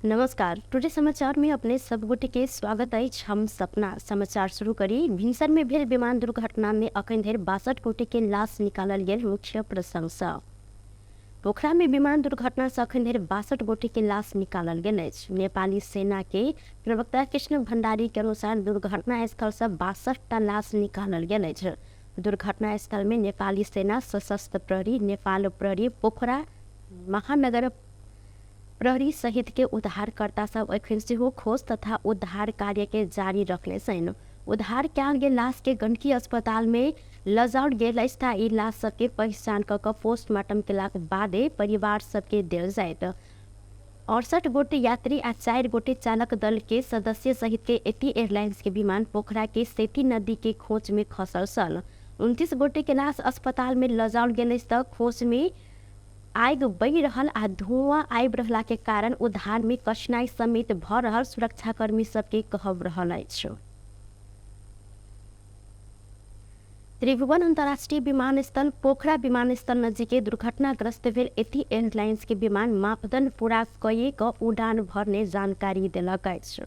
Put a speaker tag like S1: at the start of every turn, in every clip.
S1: नमस्कार, टुडे समाचार में अपने सब गोटे के स्वागत अछि। हम सपना समाचार शुरू करी। भिनसर में भेल विमान दुर्घटना में अखन धरि 62 गोटे के लाश निकालल गेल मुख्य प्रसंग। पोखरा में विमान दुर्घटना से अखन धरि 62 गोटे के लाश निकालल गेल अछि। नेपाली सेना के प्रवक्ता कृष्ण भंडारी के अनुसार दुर्घटना स्थल से 62 टा लाश निकालल गेल अछि। दुर्घटना स्थल में नेपाली सेना, सशस्त्र प्रहरी, नेपाल प्रहरी, पोखरा महानगर प्रहरी सहित के उद्धारकर्ता सब एखन सेहो खोज तथा उद्धार कार्य के जारी रखने छनि। उद्धार कयल गेल लाश के गंडकी अस्पताल में लजाओल गेल अछि तथा ई लाश सबके पहिचान कऽ कऽ पोस्टमार्टम केलाक बादे परिवार सबके देल जायत। 68 गोटे यात्री आ 4 गोटे चालक दल के सदस्य सहित के एती एयरलाइंस के विमान पोखरा के सेती नदी के खोज में खसल छल। 29 गोटे के लाश अस्पताल में लजाओल गेल अछि तऽ खोज में आगि बढ़ि रहल आ धुआं आबि रहला के कारण उद्धार में कठिनाई समेत भऽ रहल सुरक्षाकर्मी सबके कहब रहल अछि। त्रिभुवन अंतर्राष्ट्रीय विमानस्थल पोखरा विमानस्थल नजीके दुर्घटनाग्रस्त भेल एती एयरलाइंस के विमान मापदंड पूरा कए कऽ उड़ान भरने जानकारी देलक अछि।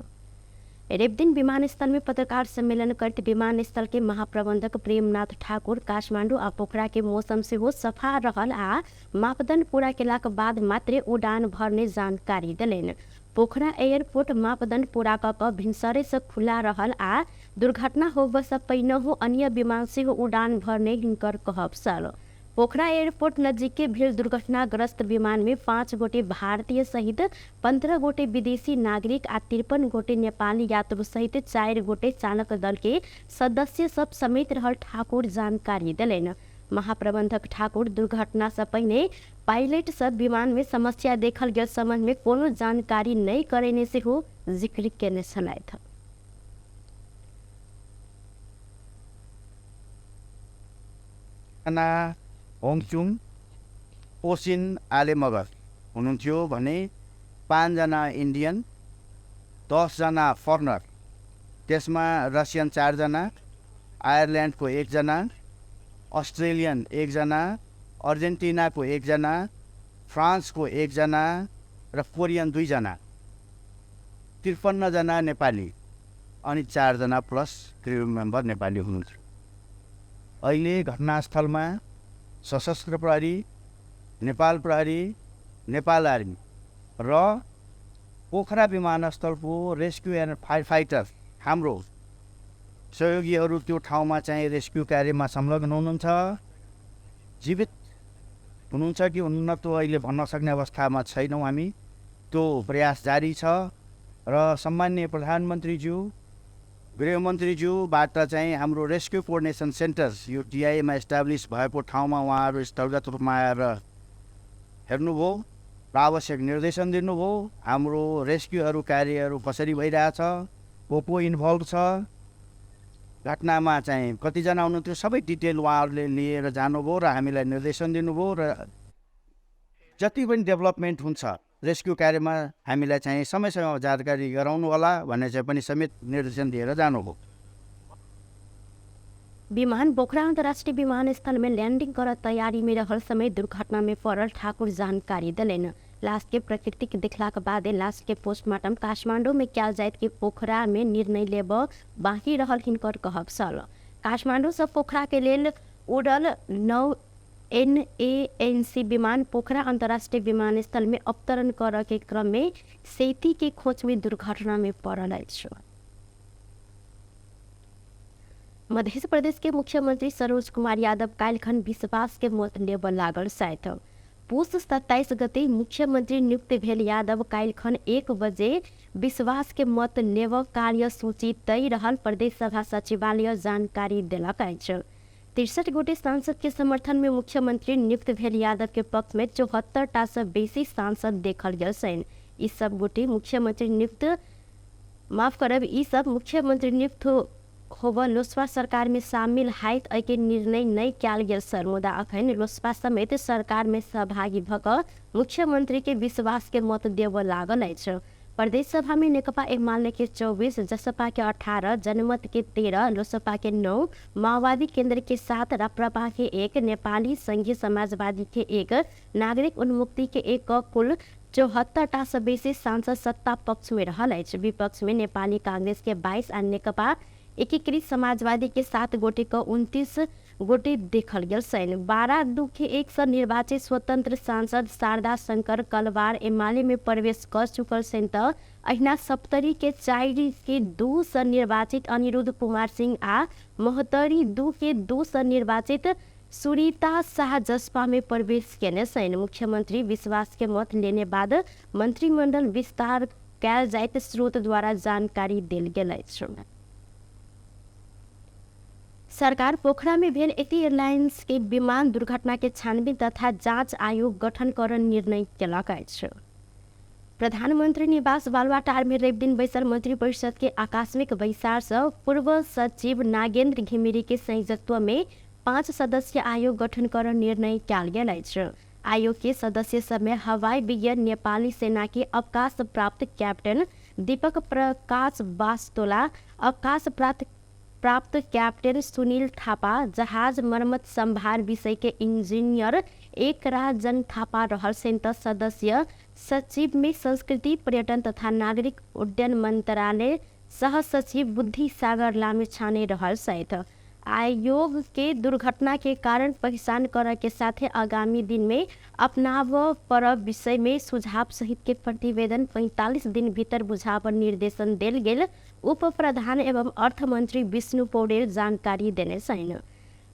S1: रविदिन विमानस्थल में पत्रकार सम्मेलन करैत विमानस्थल के महाप्रबंधक प्रेमनाथ ठाकुर काठमांडू आ पोखरा के मौसम सेहो सफा रहल आ मापदंड पूरा केलाक बाद मात्रे उड़ान भरने जानकारी देलनि। पोखरा एयरपोर्ट मापदंड पूरा कऽ कऽ भिनसरे से खुला रहल आ दुर्घटना होबय से पहिनहु अन्य विमान सेहो उड़ान भरने हिनकर कहब छल। पोखरा एयरपोर्ट नजीके भेल दुर्घटनाग्रस्त विमान में 5 गोटे भारतीय सहित 15 गोटे विदेशी नागरिक आ 53 गोटे नेपाली यात्रु सहित 4 गोटे चालक दल के सदस्य सब समेत रहल ठाकुर जानकारी देलनि। महाप्रबंधक ठाकुर दुर्घटना से पहिने पायलट सब विमान में समस्या देखल गेल संबंध में कोनो जानकारी नहि करेने सेहो जिक्र केने छलथि।
S2: जना होङचुङ ओसिन आले मगर हुनुहुन्थ्यो भने 5जना इन्डियन, 10जना फरेनर, त्यसमा रसियन 4जना, आयरल्यान्डको 1जना, अस्ट्रेलियन 1जना, अर्जेन्टिनाको 1जना, फ्रान्सको 1जना र कोरियन 2जना, 53जना नेपाली अनि 4जना प्लस क्रु मेम्बर नेपाली हुनुहुन्थ्यो। अहिले घटनास्थलमा सशस्त्र प्रहरी, नेपाल प्रहरी, नेपाल आर्मी र पोखरा विमानस्थलको रेस्क्यु एन्ड फायर फाइटर हाम्रो सहयोगीहरू त्यो ठाउँमा चाहिँ रेस्क्यु कार्यमा संलग्न हुनुहुन्छ। जीवित हुनुहुन्छ कि हुनुहुन्न त्यो अहिले भन्न सक्ने अवस्थामा छैनौँ हामी, त्यो प्रयास जारी छ र सम्माननीय प्रधानमन्त्रीज्यू, गृहमन्त्रीज्यूबाट चाहिँ हाम्रो रेस्क्यु कोअर्डिनेसन सेन्टर यो टिआईमा एस्टाब्लिस भएको ठाउँमा उहाँहरू स्थलगत रूपमा आएर हेर्नुभयो र आवश्यक निर्देशन दिनुभयो। हाम्रो रेस्क्युहरू कार्यहरू कसरी भइरहेछ, को को इन्भल्भ छ, घटनामा चाहिँ कतिजना हुनुहुन्थ्यो, सबै डिटेल उहाँहरूले लिएर जानुभयो र हामीलाई निर्देशन दिनुभयो र जति पनि डेभलपमेन्ट हुन्छ रेस्क्यु कार्यमा हामीलाई चाहिँ समय समयमा जानकारी गराउनु होला भन्ने चाहिँ पनि समेत निर्देशन दिएर जानुभयो।
S1: विमान पोखरा अंतर्राष्ट्रीय विमानस्थल में लैंडिंग कर तैयारी में रहल समय दुर्घटना में पड़ल ठाकुर जानकारी देलनि। लाश के प्रकृतिक देखलाक बादे लाश के पोस्टमार्टम काठमांडू में कयल जायत कि पोखरा में निर्णय लेब बाकी रहल हिनकर कहब छल। काठमांडू से पोखरा के लेल उड़ल 9 NANC विमान पोखरा अंतर्राष्ट्रीय विमानस्थल में अवतरण करऽ के क्रम में सेती के खोज में दुर्घटना में पड़ल अछि। मध्य प्रदेश के मुख्यमंत्री सरोज कुमार यादव काल्हिखन विश्वास के मत लेबऽ लागल छथि। पुष 27 गते मुख्यमंत्री नियुक्त भेल यादव काल्हिखन 1 बजे विश्वास के मत लेबऽ कार्यसूची तय रहल प्रदेश सभा सचिवालय जानकारी देलक अछि। 63 गोटे सांसद के समर्थन में मुख्यमंत्री नियुक्त भेल यादव के पक्ष में 74 टा से बेसी सांसद देखल गेल छनि। ई सब गोटे मुख्यमंत्री नियुक्त माफ करब ई सब मुख्यमंत्री नियुक्त होबऽ लोसपा सरकार में शामिल हाइत एहि के निर्णय नहि कयल गेल सर, मुदा अखन लोसपा समेत सरकार में सहभागी भऽ कऽ मुख्यमंत्री के विश्वास के मत देबऽ लागल अछि। प्रदेश सभा में नेकपा एमाले के 24, जसपा के 18, जनमत के 13, लोसपा के 9, माओवादी केंद्र के 7, राप्रपा के 1, नेपाली संघीय समाजवादी के 1, नागरिक उन्मुक्ति के 1 कुल 74 टा सँ बेसी सांसद सत्ता पक्ष में रहल अछि। विपक्ष में नेपाली कांग्रेस के 22 आ नेकपा एकीकृत समाजवादी के 7 गोटे क 29 गोटे देखल गेल छनि। 12 2 के 1 सँ निर्वाचित स्वतंत्र सांसद शारदा शंकर कलवार एमाले में प्रवेश कर चुकल छनि त अहिना सप्तरी के 4 के 2 सँ निर्वाचित अनिरुद्ध कुमार सिंह आ महोत्तरी 2 के 2 सँ निर्वाचित सुरीता शाह जसपा में प्रवेश केने छनि। मुख्यमंत्री विश्वास के मत लेने बाद मंत्रिमंडल विस्तार कयल जाइत स्रोत द्वारा जानकारी देल गेल अछि। सरकार पोखरा में भेल एती एयरलाइंस के विमान दुर्घटना के छानबीन तथा जांच आयोग गठन कर निर्णय केलक अछि। प्रधानमंत्री निवास बालुवाटार में रवि दिन बैसल मंत्री परिषद के आकस्मिक बैसार से पूर्व सचिव नागेंद्र घिमिरे के संयोजकत्व में 5 सदस्यीय आयोग गठन कर निर्णय कयल गेल अछि। आयोग के सदस्य सब में हवाई विज्ञान नेपाली सेना के अवकाश प्राप्त कैप्टन दीपक प्रकाश बास्तोला, अवकाश प्राप्त कैप्टन सुनील थापा, जहाज मरम्मत संभार विषय के इंजीनियर एक राजन थापा रहल सेंटर सदस्य सचिव में संस्कृति पर्यटन तथा नागरिक उड्डयन मंत्रालय सह सचिव बुद्धि सागर लामिछाने रहल सहित आयोग के दुर्घटना के कारण पहचान करे के साथे आगामी दिन में अपनाव पर विषय में सुझाव सहित के प्रतिवेदन 45 दिन भीतर बुझाव निर्देशन देल गेल उप प्रधान एवं अर्थमंत्री विष्णु पौडेल जानकारी देने छनि।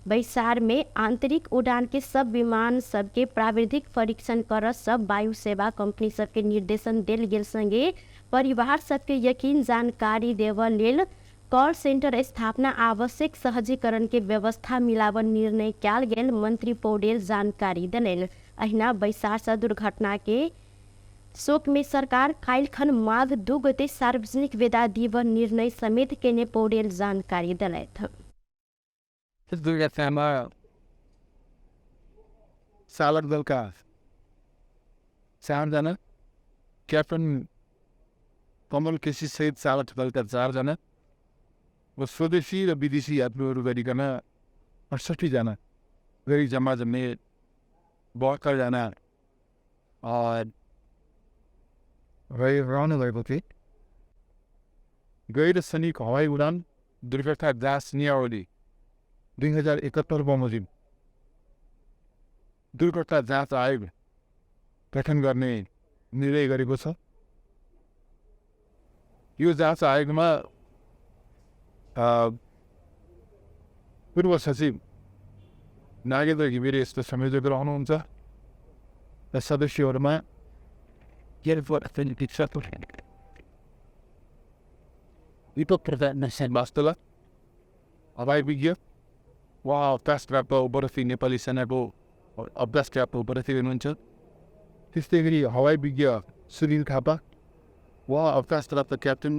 S1: बैसार में आंतरिक उड़ान के सब विमान सबके प्राविधिक परीक्षण कर सब वायु सेवा कंपनी सबके निर्देशन देल गेल संगे परिवार सबके यकीन जानकारी देव लेल कॉल सेंटर स्थापना आवश्यक सहजीकरण के व्यवस्था मिलावन निर्णय कयल गेल मंत्री पौडेल जानकारी देलनि। अहिना बैसार से दुर्घटना के शोक में सरकार काल्हिखन माघ 2 गते सार्वजनिक विदा दिव निर्णय समेत केने पौडेल जानकारी देलथि।
S3: दुर्घटनामा चालक दलका 4 जना, क्याप्टन कमल केसी सहित चालक दलका 4 जना र स्वदेशी र विदेशी यात्रुहरू गरिकन 68 जना गरी जम्मा जम्मे 72 जना रहनु भएको थियो। गैर सैनिक हवाई उडान दुर्घटना जाँच नियावली 2071 बमोजिम दुर्घटना जाँच आयोग गठन गर्ने निर्णय गरेको छ। यो जाँच आयोगमा पूर्व सचिव नागेन्द्र घिमिरे यसको संयोजक रहनुहुन्छ र सदस्यहरूमा वास्तुला, हवाई विज्ञ, उहाँ अवकाशप्राप्त उपरथी नेपाली सेनाको अवकाशप्राप्त उपरथी हुनुहुन्छ। त्यस्तै गरी हवाई विज्ञ सुनिल थापा, उहाँ अवकाशप्राप्त क्याप्टन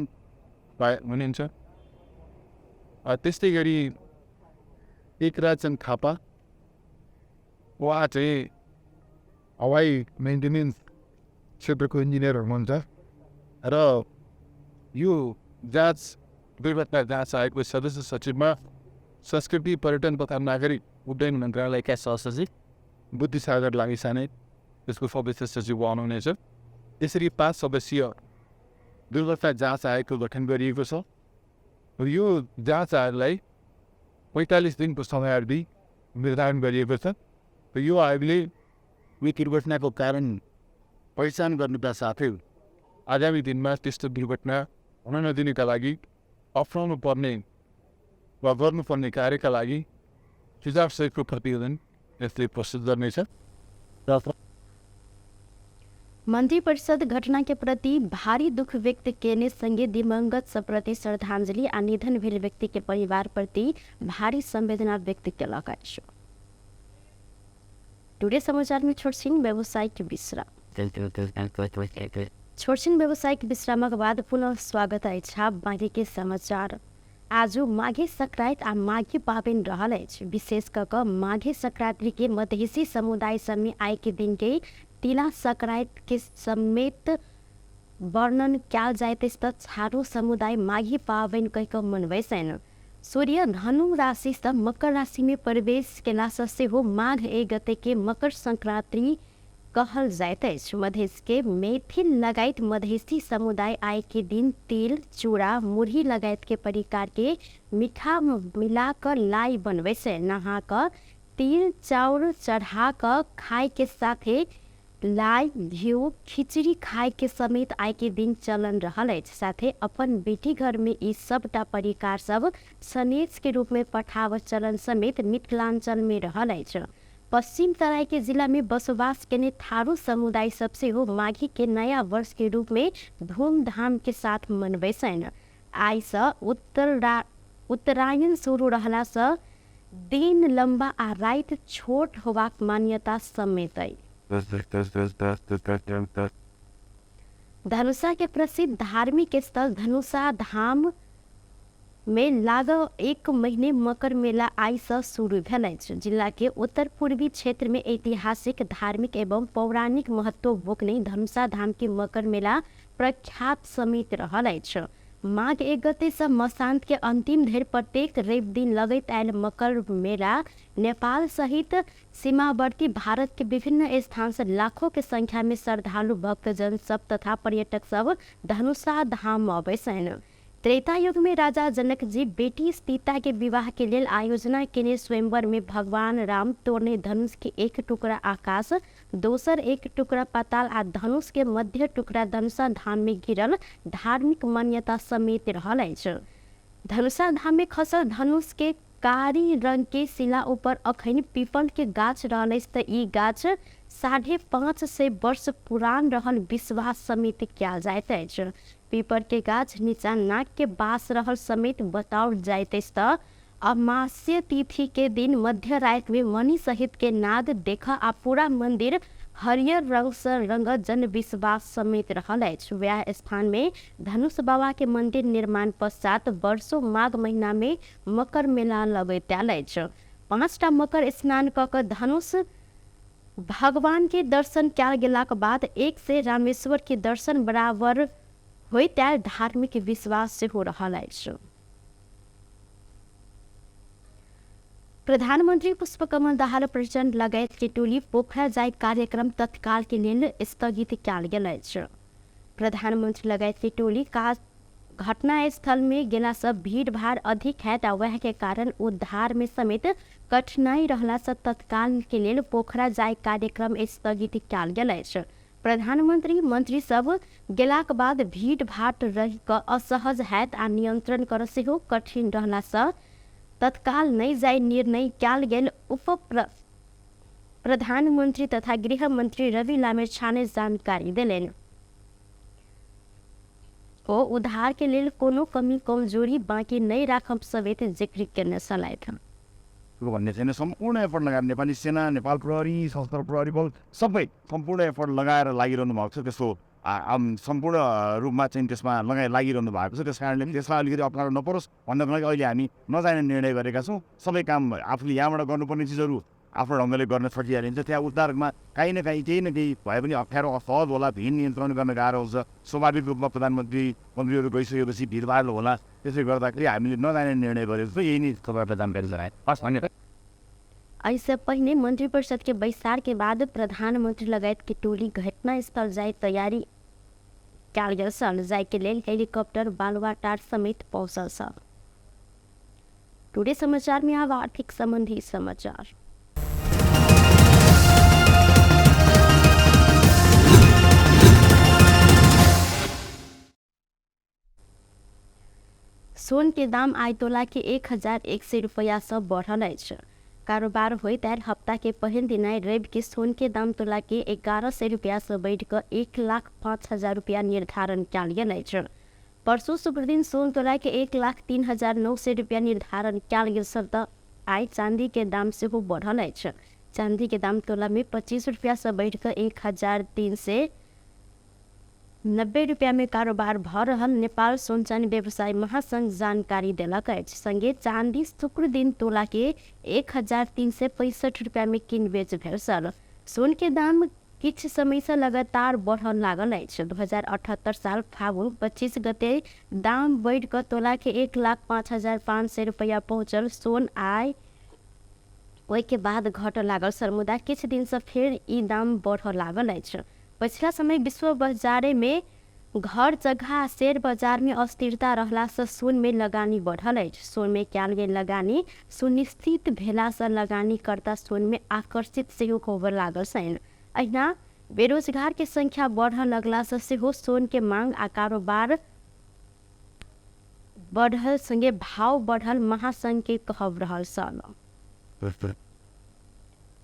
S3: हुनुहुन्छ। त्यस्तै गरी एकराजन थापा, उहाँ चाहिँ हवाई मेन्टेनेन्स क्षेत्रको इन्जिनियर हुनुहुन्छ र यो जाँच दुर्घटना जाँच आयोगको सदस्य सचिवमा संस्कृति पर्यटन तथा नागरिक उड्डयन मन्त्रालयका सहसचिव बुद्धिसागर लामिछाने त्यसको सदस्य सचिव हुनुहुनेछ। यसरी 5 सदस्यीय दुर्घटना जाँच आयोगको गठन गरिएको छ र यो जाँच आयोगलाई 45 दिनको समयावधि निर्धारण गरिएको छ र यो आयोगले
S2: यो दुर्घटनाको कारण पहिचान गर्नुका साथै
S3: आगामी दिनमा त्यस्तो दुर्घटना हुन नदिनुका लागि अप्नाउनु पर्ने वा गर्नुपर्ने कार्यका लागि सुझावसहितको प्रतिवेदन यसले प्रस्तुत गर्नेछ।
S1: मन्त्री परिषद घटना के प्रति भारी दुख व्यक्त केने संगे दिवंगत सबप्रति श्रद्धांजलि आ निधन भेल व्यक्ति के परिवार प्रति भारी संवेदना व्यक्त केलक अछि। टुडे समाचार में छोटछिन व्यावसायिक विश्राम। छोटछिन व्यावसायिक विश्रामक बाद पुनः स्वागत अछि बाँकी के समाचार। आज माघे संक्रांति आ माघी पाबनि रहल अछि। विशेष क क माघे संक्रांति के मधेसी समुदाय सबमे आइ के दिन के तिला संक्रांति के समेत वर्णन कयल जाइत अछि त छारू समुदाय माघी पाबनि कहि क मनबै छनि। सूर्य धनु राशि सँ मकर राशि में प्रवेश केला सँ सेहो माघ 1 गते के मकर संक्रांति कहल जाइत अछि। मधेश के मैथिल लगायत मधेसी समुदाय आइ के दिन तिल, चूड़ा, मुरही लगायत के परिकार के मीठा मिला कऽ लाई बनबै छै। नहा कऽ तिल चाउर चढ़ा कऽ खाय के साथे लाई, घिउ, खिचड़ी खाय के समेत आइ के दिन चलन रहल अछि। साथे अपन बेटी घर में ई सबटा परिकार सब सनेस के रूप में पठाव चलन समेत मिथिलांचल में रहल अछि। पश्चिम तराई के जिला में बसोबास केने थारू समुदाय सब सेहो माघी के नया वर्ष के रूप में धूमधाम के साथ मनबै छनि। आइ सँ उत्तरायण शुरू रहला सँ दिन लम्बा आ राति छोट होबाक मान्यता समेत अछि। धनुषा के प्रसिद्ध धार्मिक स्थल धनुषा धाम में लागल 1 महीने मकर मेला आइ सँ शुरू भेल अछि। जिला के उत्तर पूर्वी क्षेत्र में ऐतिहासिक, धार्मिक एवं पौराणिक महत्व बोकने धनुषा धाम के मकर मेला प्रख्यात समेत रहल अछि। माघ 1 गते सँ मसांत के अंतिम धरि प्रत्येक रवि दिन लगैत आयल मकर मेला नेपाल सहित सीमावर्ती भारत के विभिन्न स्थान से लाखों के संख्या में श्रद्धालु भक्तजन सब तथा पर्यटक सब धनुषा धाम अबै छनि। त्रेता युग में राजा जनक जी बेटी सीता के विवाह के लेल आयोजना केने स्वयंवर में भगवान राम तोड़ने धनुष के एक टुकड़ा आकाश, दोसर एक टुकड़ा पाताल आ धनुष के मध्य टुकड़ा धनुषा धाम में गिरल धार्मिक मान्यता समेत रहल अछि। धनुषा धाम में खसल धनुष के कारी रंग के शिला ऊपर अखन पीपल के गाछ रहल अछि त ई गाछ 550 वर्ष पुरान रहल विश्वास समेत कयल जाइत अछि। पीपर के गाछ नीचा नाक के बास रहल समेत बताओल जाइत अछि त अमावस्या तिथि के दिन मध्य रात में मणि सहित के नाग देख आ पूरा मंदिर हरियर रंग से रंगल जनविश्वास समेत रहल अछि। वएह स्थान में धनुष बाबा के मंदिर निर्माण पश्चात वर्षों माघ महीना में मकर मेला लगैत आयल अछि। 5टा मकर स्नान कऽ कऽ धनुष भगवान के दर्शन कयल गेलाक बाद एक से रामेश्वर के दर्शन बराबर होइत आयल धार्मिक विश्वास सेहो रहल अछि। प्रधानमन्त्री पुष्पकमल दाहाल प्रचण्ड लगायत के टोली पोखरा जाय कार्यक्रम तत्काल के लेल स्थगित कयल गेल अछि। प्रधानमन्त्री लगायत के टोली घटनास्थल में गेला सँ भीड़भाड़ अधिक हैत आ वएह के कारण उद्धार में समेत कठिनाई रहला सँ तत्काल के लेल पोखरा जाय कार्यक्रम स्थगित कयल गेल अछि। प्रधानमन्त्री मंत्री सब गेलाक बाद भीड़भाड़ रहि कऽ असहज हैत आ नियंत्रण करऽ सेहो कठिन रहला सँ तत्काल नहि जाय निर्णय कयल गेल उप प्रधानमन्त्री तथा गृहमन्त्री रवि लामिछाने जानकारी देलनि। ओ उद्धार के लेल कोनो कमी कमजोरी बाँकी नहि राखब समेत जिक्र केने छलथि।
S4: भन्ने छैन, सम्पूर्ण एफर्ट लगाएर नेपाली सेना, नेपाल प्रहरी, सशस्त्र प्रहरी बल सबै सम्पूर्ण एफर्ट लगाएर लागिरहनु भएको छ। त्यसको सम्पूर्ण रूपमा चाहिँ त्यसमा लागिरहनु भएको छ। त्यस कारणले त्यसलाई अलिकति अप्ठ्यारो नपरोस् भन्नको लागि अहिले हामी नजाने निर्णय गरेका छौँ। सबै काम आफूले यहाँबाट गर्नुपर्ने चिजहरू आफ्नो ढङ्गले गर्न सकिहालिन्छ। त्यहाँ उद्धारमा काहीँ न काहीँ केही न केही भए पनि अप्ठ्यारो असहज होला, भिड नियन्त्रण गर्न गाह्रो हुन्छ। स्वाभाविक रूपमा प्रधानमन्त्री मन्त्रीहरू गइसकेपछि भिडभाड होला। त्यसले गर्दाखेरि हामीले नजाने निर्णय गरेको छौँ। यही नै तपाईँहरूलाई जानकारी गराएँ। हस्, धन्यवाद।
S1: एहिसँ पहिने मंत्रिपरिषद के बैसार के बाद प्रधानमंत्री लगायत के टोली घटनास्थल जाय तैयारी कयल गेल छल। जाय के लेल हेलीकॉप्टर बालुवाटार समेत पहुँचल छल। टुडे समाचार में आब आर्थिक संबंधी समाचार। सोन के दाम आइ तोला के 1100 रुपया सँ बढ़ल अछि। कारोबार होइत आयल हप्ता के पहिल दिन आइ रवि के सोन के दाम तोला के 1100 रुपया सँ बढ़ि कऽ 1,05,000 रुपया निर्धारण कयल गेल अछि। परसू शुक्र दिन सोन तोला के 1,03,900 रुपया निर्धारण कयल गेल छल तऽ आइ चांदी के दाम सेहो बढ़ल अछि। चांदी के दाम तोला में 25 रुपया सँ बढ़ि कऽ 1390 रुपया में कारोबार भऽ रहल नेपाल सोन चानी व्यवसाय महासंघ जानकारी देलक अछि। संगे चांदी शुक्र दिन तोला के 1365 रुपया में किन बेच भेल छल। सोन के दाम किछु समय से लगातार बढ़ऽ लागल अछि। 2078 साल फागुन 25 गते दाम बढ़ि कऽ तोला के 1,05,500 रुपया पहुँचल सोन आइ ओहिके बाद घटऽ लागल सर, मुदा किछु दिनसँ फेर ई दाम बढ़ऽ लागल अछि। पछिला समय विश्व बजारेमे घर जग्गा आ शेयर बजारमे अस्थिरता रहलासँ सोनमे लगानी बढ़ल अछि। सोनमे कयल गेल लगानी सुनिश्चित भेलासँ लगानीकर्ता सोनमे आकर्षित सेहो होबऽ लागल छनि। अहिना बेरोजगारके संख्या बढ़ऽ लगलासँ सेहो सोनके मांग आ कारोबार बढ़ल संगे भाव बढ़ल महासंघके कहब रहल छल।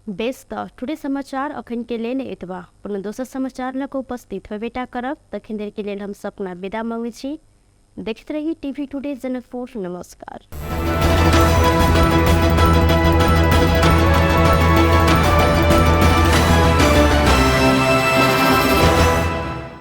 S1: बेस तऽ टुडे समाचार अखन के लेल एतबा। कोनो दोसर समाचार लऽ कऽ उपस्थित होबेटा करब, तखन देर के लेल हम सपना विदा मांगै छी। देखैत रही टीवी टुडे जनकपुर। नमस्कार।